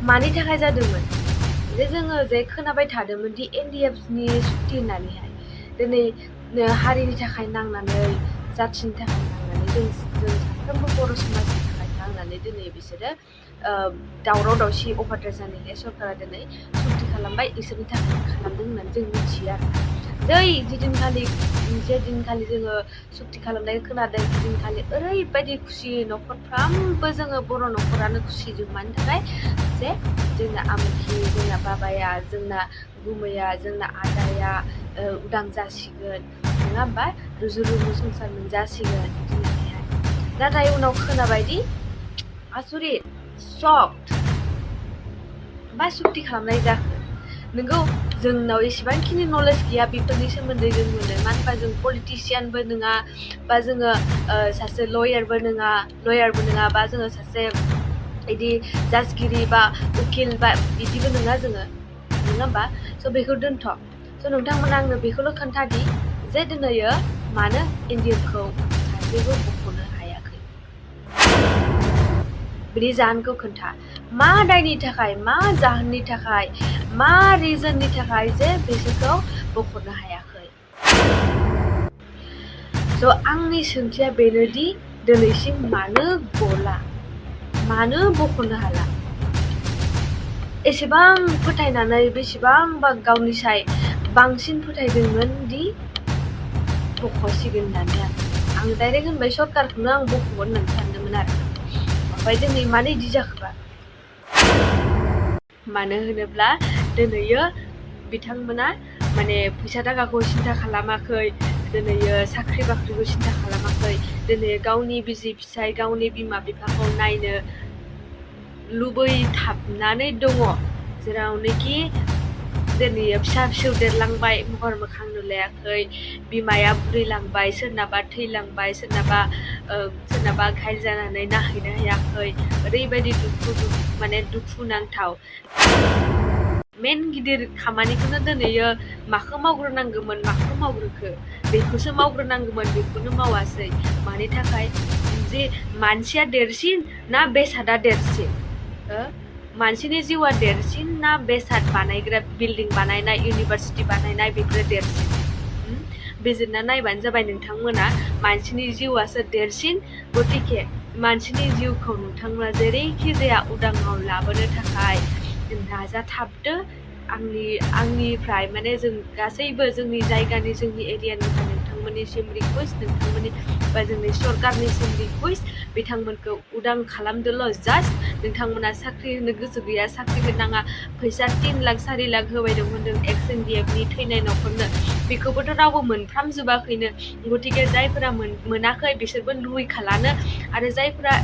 मानि थाखाय जादोंमोन जे जोङो जे खोनाबाय थादोंमोन दि NDFनि सुक्ति होननानैहाय दिनै हारिनि थाखाय नांनानै जाथिनि थाखाय नांनानै जों साफ्रोमबो बर' समाजनि थाखाय नांनानै दिनै बिसोरो दावराव दावसि अभारद्राय जानायखाय सरकारा दिनै सुक्ति खालामबाय इसोरनि थाखाय खालामदों होननानै जों मिथियो आरो जे दिनखालि जोङो सुक्ति खालामनाय खोनादों दिनखालि ओरैबायदि खुसि न'खरफ्रामबो जोङो बर' न'खरानो खुसिजों मानि थाखाय जे जोंना आमुखि जोंना बाबाया जोंना गुमैया जोंना आदाया उदां जासिगोन नङा होमबा रुजु रुमु संसार मोनजासिगोन दिनैहाय नाथाय उनाव खोनाबायदि आसुरित शक्ड बा सुक्ति खालामनाय जाखो नोंगौ जोंनाव एसेबांखिनि नलेज गैया बेफोरनि सोमोन्दै जों मोनो मानो होनबा जों पलिटिशियानबो नङा बा जोङो सासे लयारबो नङा बा जोङो सासे बिदि जाजगिरि बा उकिल बा बिदिबो नङा जोङो नङा होमबा स' बेखौ दोनथ' स' नोंथांमोना आंनो बेखौल' खोन्थादि जे दिनैयो मानो NDFखौ सासेबो बख'नो हायाखै बिनि जाहोनखौ खोन्था मा दायनि थाखाय मा जाहोननि थाखाय मा रिजननि थाखाय जे बिसोरखौ बख'नो हायाखै स' आंनि सोंथिया बेनोदि दिनैसिम मानो गला मानो बख'नो हाला एसेबां फोथायनानै बेसेबांबा गावनिसाय बांसिन फोथायदोंमोन दि बख'सिगोन होननानै आं डाइरेक्ट होनबाय सरकारखौनो आं बख'गोन होननानै सानदोंमोन आरो ओमफ्राय दिनै मानो इदि जाखोबा मानो होनोब्ला दिनैयो बिथांमोना माने फैसा थाखाखौ सिन्था खालामाखै दिनैयो साख्रि बाख्रिखौ सिन्था खालामाखै दिनै गावनि बिसि फिसाय गावनि बिमा बिफाखौ नायनो लुबैथाबनानै दङ जेरावनोखि दिनै फिसा फिसौ देरलांबाय महर मोखां नुलायाखै बिमाया बुरैलांबाय सोरनाबा थैलांबाय सोरनाबा घायल जानानै नाहैनो हायाखै ओरैबायदि दुखु नांथाव मेन गिदिर खामानिखौनो दिनैयो माखौ मावग्रोनांगौमोन माखौ मावग्रोखो बेखौसो मावग्रोनांगौमोन बेखौनो मावासै मानि थाखाय जे मानसिया देरसिन ना बेसादा देरसिन मानसिनि जिउआ देरसिन ना बेसाद बानायग्रा बिल्डिं बानायनाय इउनिभार्सिटि बानायनाय बेफोरो देरसिन बिजिरना नायबानो जाबाय नोंथांमोना मानसिनि जिउआसो देरसिन गतिके मानसिनि जिउखौ नोंथांमोना जेरैखि जाया उदाङाव लाबोनो थाखाय नाजाथाबदो आंनिफ्राय माने जों गासैबो जोंनि जायगानि जोंनि एरियानिफ्राय नोंथांमोननिसिम रिकुवेस्ट नोंथांमोननि बा जोंनि सरकारनिसिम रिकुवेस्ट बिथांमोनखौ उदां खालामदोल' जास्ट नोंथांमोना साख्रि होनो गोसो गैया साख्रि होनाङा फैसा 3 लाख 4 लाख होबाय दं होनदों एक्स NDFनि थैनाय न'खरनो बेखौबोथ' रावबो मोनफ्रामजोबाखैनो गतिके जायफोरा मोनाखै बिसोरबो लुबैखालानो आरो जायफोरा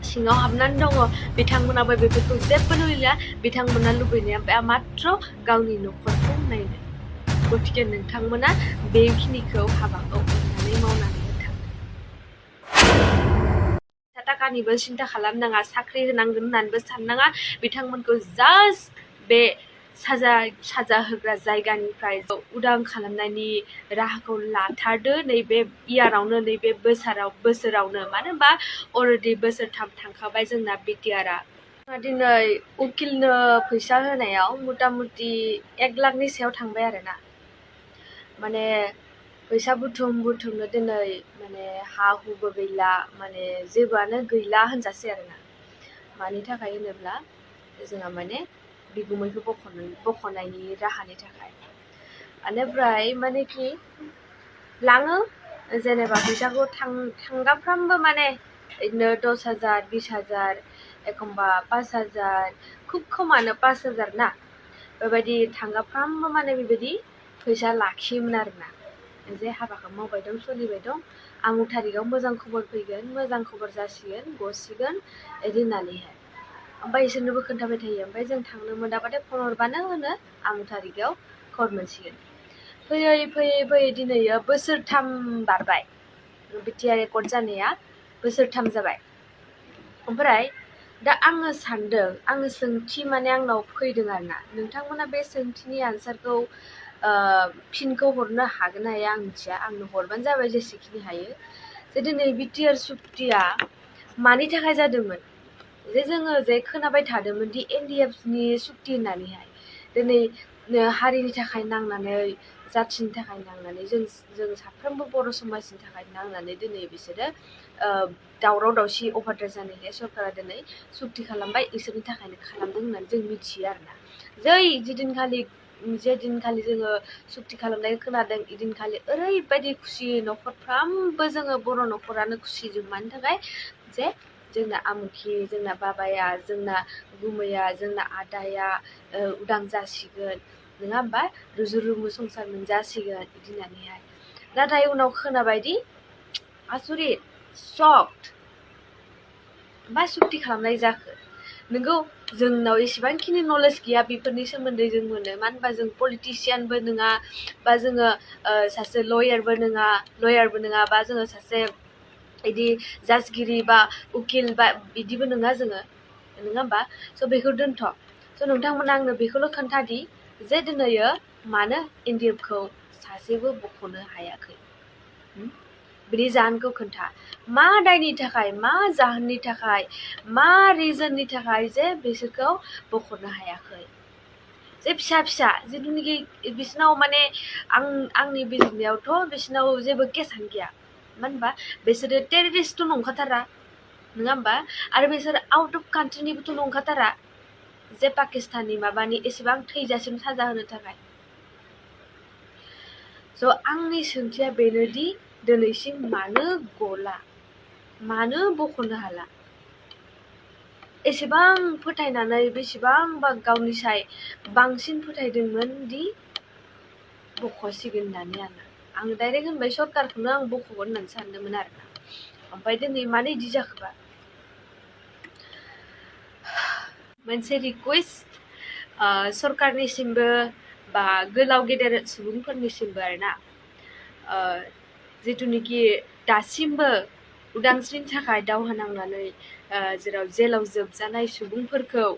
सिङाव हाबनानै दङ बिथांमोनाबो बेफोरखौ जेबो लुबैला बिथांमोना लुबैनाया मात्र गावनि न'खरखौ नायनो गतिके नोंथांमोना बेखिनिखौ हाबाखौ अननानै मावनानै होथार थाखानिबो सिन्था खालामनाङा साख्रि होनांगोन होननानैबो साननाङा बिथांमोनखौ जास्ट बे साजा होग्रा जायगानिफ्राय उदां खालामनायनि राहाखौ लाथारदो नैबे इयारावनो नैबे बोसोरावनो मानो होनबा अलरेडि बोसोरथाम थांखाबाय जोंना BTRआ दिनै उकिलनो फैसा होनायाव मथा मथि 1 लाखनि सायाव थांबाय आरोना माने फैसा बुथुमनो दिनै माने हा हुबो गैला माने जेबोआनो गैला होनजासै आरोना मानि थाखाय होनोब्ला जोंहा माने बिगुमैखौ बख'नायनि राहानि थाखाय बेनिफ्राय मानेखि लाङो जेनेबा फैसाखौ थांगाफ्रामबो माने बिदिनो 10,000 20,000 एखमबा 5,000 खुब खमानो 5,000 ना बेबायदि थांगाफ्रामबो माने बेबायदि फैसा लाखियोमोन आरोना जे हाबाखौ मावबाय दं सोलिबाय दं आमुक थारिखआव मोजां खबर फैगोन मोजां खबर जासिगोन गसिगोन बिदि होननानैहाय ओमफ्राय इसोरनोबो खोन्थाबाय थायो ओमफ्राय जों थांनो मोनाबाथाय फन हरबानो होनो आमुक थारिखआव खबर मोनसिगोन फैयै दिनैयो बोसोरथाम बारबाय BTR Accord जानाया बोसोरथाम जाबाय ओमफ्राय दा आङो सानदों आङो सोंथि माने आंनाव फैदों आरोना नोंथांमोना बे सोंथिनि आन्सारखौ फिनखौ हरनो हागोन ना हाया आं मिथिया आंनो हरबानो जाबाय जेसेखिनि हायो जे दिनै BTR सुक्तिया मानि थाखाय जादोंमोन जे जोङो जे खोनाबाय थादोंमोन दि NDFनि सुक्ति होननानैहाय दिनै हारिनि थाखाय नांनानै जाथिनि थाखाय नांनानै जों साफ्रोमबो बर' समाजनि थाखाय नांनानै दिनै बिसोरो दावराव दावसि अभारद्राय जानायखाय सरकारा दिनै सुक्ति खालामबाय इसोरनि थाखायनो खालामदों होननानै जों मिथियो आरोना जे दिनखालि जोङो सुक्ति खालामनाय खोनादों इदिनखालि ओरैबायदि खुसि न'खरफ्रामबो जोङो बर' न'खरानो खुसिजों मानि थाखाय जे जोंना आमुखि जोंना बाबाया जोंना गुमैया जोंना आदाया उदां जासिगोन नङा होमबा रुजु रुमु संसार मोनजासिगोन बिदि होननानैहाय नाथाय उनाव खोनाबायदि आसुरित शक्ड मा सुक्ति खालामनाय जाखो नोंगौ जोंनाव एसेबांखिनि नलेज गैया बेफोरनि सोमोन्दै जों मोनो मानो होनबा जों पलिटिशियानबो नङा बा जोङो सासे लयारबो नङा बा जोङो सासे बिदि जाजगिरि बा उकिल बा बिदिबो नङा जोङो नङा होमबा स' बेखौ दोनथ' स' नोंथांमोना आंनो बेखौल' खोन्थादि जे दिनैयो मानो NDFखौ सासेबो बख'नो हायाखै बिनि जाहोनखौ खोन्था मा दायनि थाखाय मा जाहोननि थाखाय मा रिजननि थाखाय जे बिसोरखौ बख'नो हायाखै जे फिसा जिथुनिखि बिसोरनाव माने आंनि बिजिरनायावथ' बिसोरनाव जेबो केसानो गैया मानो होनबा बिसोरो टेररिस्टथ' नंखाथारा नङा होमबा आरो बिसोर आउट अफ कान्ट्रिनिबोथ' नंखाथारा जे पाकिस्ताननि माबानि एसेबां थैजासिम साजा होनो थाखाय स' आंनि सोंथिया बेनोदि दिनैसिम मानो गला मानो बख'नो हाला एसेबां फोथायनानै बेसेबांबा गावनिसाय बांसिन फोथायदोंमोन दि बख'सिगोन होननानै आं डाइरेक्ट होनबाय सरकारखौनो आं बख'गोन होननानै सानदोंमोन आरोना ओमफ्राय दिनै मानो इदि जाखोबा मोनसे रिकुवेस्ट सरकारनिसिमबो बा गोलाव गेदेर सुबुंफोरनिसिमबो आरोना जिथुनिखि दासिमबो उदांस्रिनि थाखाय दावहा नांनानै जेराव जेलाव जोबजानाय सुबुंफोरखौ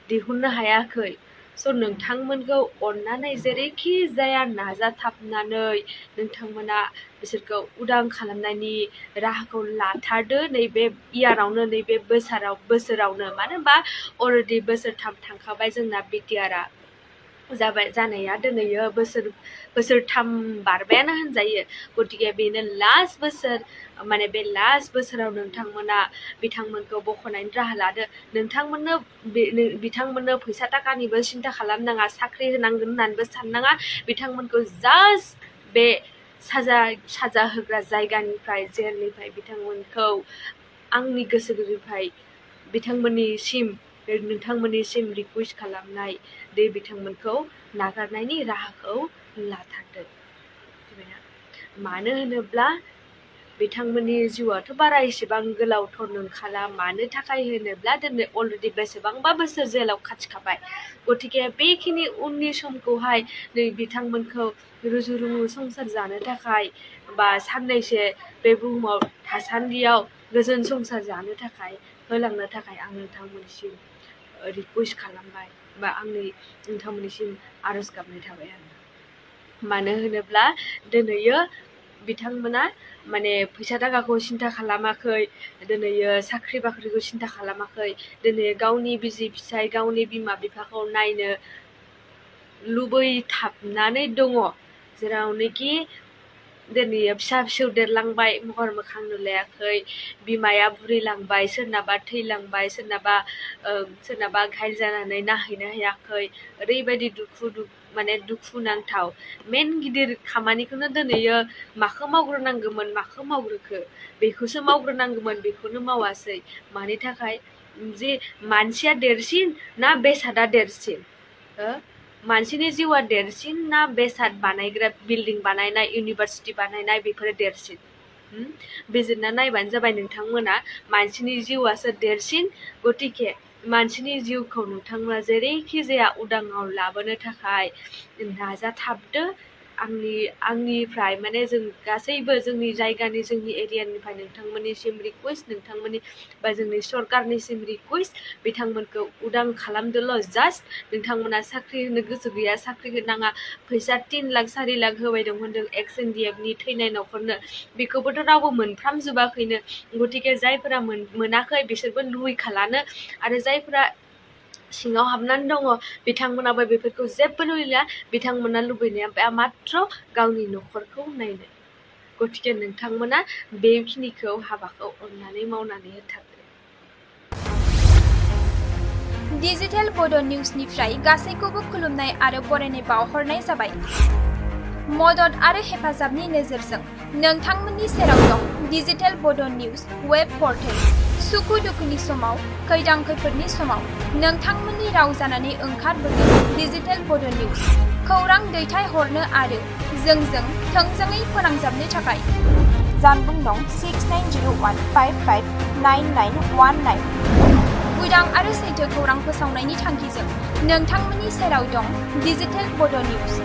दिहुननो हायाखै स' नोंथांमोनखौ अननानै जेरैखि जाया नाजाथाबनानै नोंथांमोना बिसोरखौ उदां खालामनायनि राहाखौ लाथारदो नैबे इयारावनो नैबे बोसोरावनो मानो होनबा अलरेडि बोसोरथाम थांखाबाय जोंना BTRआ जानाया दिनैयो बोसोरथाम बारबायानो होनजायो गतिके बेनो लास्ट बोसोर माने बे लास्ट बोसोराव नोंथांमोना बिथांमोनखौ बख'नायनि राहा लादो बिथांमोननो फैसा थाखानिबो सिन्था खालामनाङा साख्रि होनांगोन होननानैबो साननाङा बिथांमोनखौ जास्ट बे साजा होग्रा जायगानिफ्राय जेलनिफ्राय बिथांमोनखौ आंनि गोसो गोरबोनिफ्राय नोंथांमोननिसिम रिकुवेस्ट खालामनाय दे बिथांमोनखौ नागारनायनि राहाखौ लाथारदो मानो होनोब्ला बिथांमोननि जिउआथ' बारा एसेबां गोलावथ' नंखाला मानो थाखाय होनोब्ला दिनै अलरेडि बेसेबांबा बोसोर जेलाव खाथिखाबाय गतिके बेखिनि उननि समखौहाय नै बिथांमोनखौ रुजु रुमु संसार जानो थाखाय बा साननैसो बे बुहुमाव थासान्दियाव गोजोन संसार जानो थाखाय होलांनो थाखाय आं नोंथांमोननिसिम रिकुवेस्ट खालामबाय बा आंनि नोंथांमोननिसिम आर'ज गाबनाय थाबाय आरो मानो होनोब्ला दिनैयो बिथांमोना माने फैसा थाखाखौ सिन्था खालामाखै दिनैयो साख्रि बाख्रिखौ सिन्था खालामाखै दिनै गावनि बिसि फिसाय गावनि बिमा बिफाखौ नायनो लुबैथाबनानै दङ जेरावनोखि दिनै फिसा फिसौ देरलांबाय महर मोखां नुलायाखै बिमाया बुरैलांबाय सोरनाबा थैलांबाय सोरनाबा घायल जानानै नाहैनो हायाखै ओरैबायदि दुखु नांथाव मेन गिदिर खामानिखौनो दिनैयो माखौ मावग्रोनांगौमोन माखौ मावग्रोखो बेखौसो मावग्रोनांगौमोन बेखौनो मावासै मानि थाखाय जे मानसिया देरसिन ना बेसादा देरसिन मानसिनि जिउआ देरसिन ना बेसाद बानायग्रा बिल्डिं बानायनाय इउनिभार्सिटि बानायनाय बेफोरो देरसिन बिजिरना नायबानो जाबाय नोंथांमोना मानसिनि जिउआसो देरसिन गतिके मानसिनि जिउखौ नोंथांमोना जेरैखि जाया उदाङाव लाबोनो थाखाय नाजाथाबदो आंनिफ्राय माने जों गासैबो जोंनि जायगानि जोंनि एरियानिफ्राय नोंथांमोननिसिम रिकुवेस्ट नोंथांमोननि बा जोंनि सरकारनिसिम रिकुवेस्ट बिथांमोनखौ उदां खालामदोल' जास्ट नोंथांमोना साख्रि होनो गोसो गैया साख्रि होनाङा फैसा 3 लाख 4 लाख होबाय दं होनदों एक्स एनडिएफबनि थैनाय न'खरनो बेखौबोथ' रावबो मोनफ्रामजोबाखैनो गतिके जायफोरा मोनाखै बिसोरबो लुबैखालानो आरो जायफोरा सिङाव हाबनानै दङ बिथांमोनाबो बेफोरखौ जेबो लुबैला बिथांमोना लुबैनाया मात्र गावनि न'खरखौ नायनो गतिके नोंथांमोना बेखिनिखौ हाबाखौ अननानै मावनानै होथारदो। डिजिटेल बड' निउसनिफ्राय गासैखौबो खुलुमनाय आरो बरायनाय बावहरनाय जाबाय। मदद आरो हेफाजाबनि नोजोरजों नोंथांमोननि सेराव दं डिजिटेल बड' निउस वेब पर्टेल। सुखु दुखुनि समाव खैदां खैफोदनि समाव नोंथांमोननि राव जानानै ओंखारबोगोन डिजिटेल बड' निउस। खौरां दैथायहरनो आरो जोंजों थोंजोङै फोनांजाबनो थाखाय जानबुं दं 6901559919। उदां आरो सैथो खौरां फोसावनायनि थांखिजों नोंथांमोननि सेराव दं डिजिटेल बड' निउस।